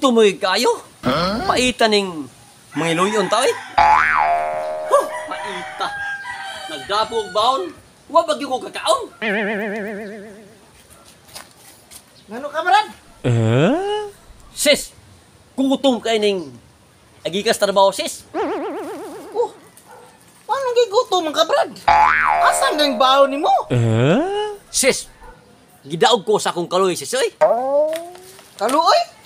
Gutom mo kayo. Paita ning mangiluyon ta oy. Huh, paita. Nagdapo og baon. Wa ba gyud ko kakaon? Ngano ka, Brad? Sis, gutom kay ning agikas trabaho, sis. Oh, paano gigutom man ka, Brad? Asan na yung baon nimo? Sis, gidaog ko sa akong kaloy, sis oy. Kaluoy?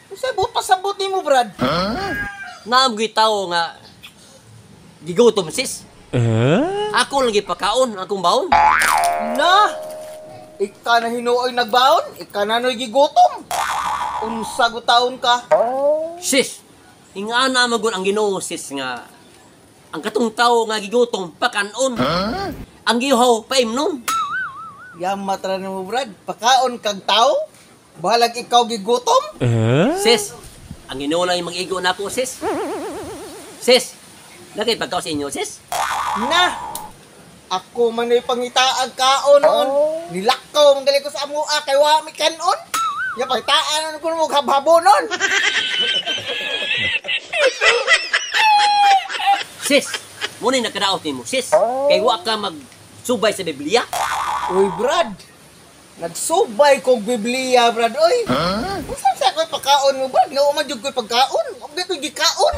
Unsay buot pasabot nimo, Brad? Naam gyud tawo nga gigutom, sis. Ako lang gipakaon akong baon. Na! Ika na hinuoy nagbaon, ika na noy gigutom. Unsa gutaon ka? Sis, ingana man gud ang Ginoo, sis, nga ang katong tawo nga gigutom pakanon. Ang gihaw paimnon. Yamat ra nimo, Brad. Pakaon kag tao? Bahalag ikaw gigutom? Sis, ang Ginoo lang yung mag-igo nako, sis. Sis, nakay pagkaon sa inyo, sis. Na! Ako man ay pangitaag kaon on. Nilakaw man gali ko sa amoa kay wa mi kanon. Ya pangitaan ko mo habhabon on. Sis, mo ni nakadaot nimo, sis. Kay wa ka magsubay sa Biblia. Uy, Brad. Nagsubay kog Biblia, Brad. Oy. Unsa sa ko'y pagkaon mo, Brad? Nga man jud ko'y pagkaon. Ug di ko'y gikaon.